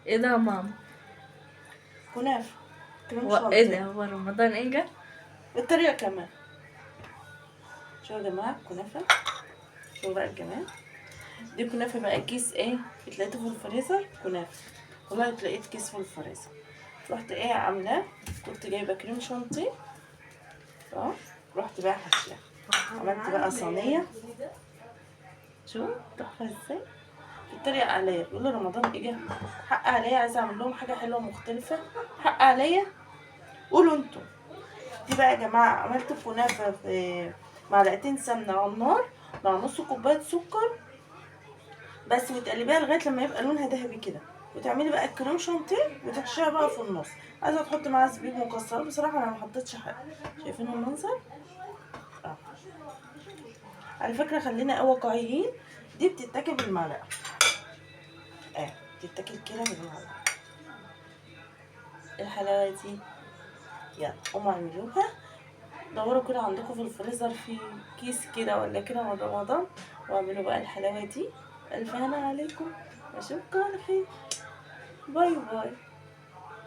ايه ده يا ماما؟ كنافه كريم هو ايه ده، شانتيه. هو رمضان اجا؟ بالطريقة كمان. شوفوا يا جماعة كنافه، شوفوا بقى الجمال. دي كنافه بقى كيس ايه، اتلقيته في الفريزر كنافه، والله اتلقيت كيس في الفريزر. رحت ايه عاملاه، كنت جايبه كريم شانتيه رحت بقى حشيها، عملت بقى صينية. شوف تحفة ازاي. بيتريق عليا بيقولوا رمضان اجا، حق عليا، عايزه اعمل لهم حاجة حلوة مختلفة، حق عليا. قولوا انتوا. دي بقى يا جماعة عملت كنافه في معلقتين سمنه على النار مع نص كوباية سكر بس، وتقلبيها لغاية لما يبقى لونها ذهبي كده، وتعملي بقى الكريم شانتيه وتحشيها بقى في النص. عايزه تحطي معاها زبيب مكسرات، بصراحة انا ما حطيتش حاجة. شايفين المنظر؟ على فكرة خلينا واقعيين، دي بتتاكل بالمعلقه، بتتاكل كده بالمعلقه. الحلاوة دي يلا قوموا اعملوها. دوروا كده عندكم في الفريزر في كيس كده ولا كده من رمضان، واعملوا بقى الحلاوة دي. الف هنا عليكم، واشوفكم على خير. bye bye.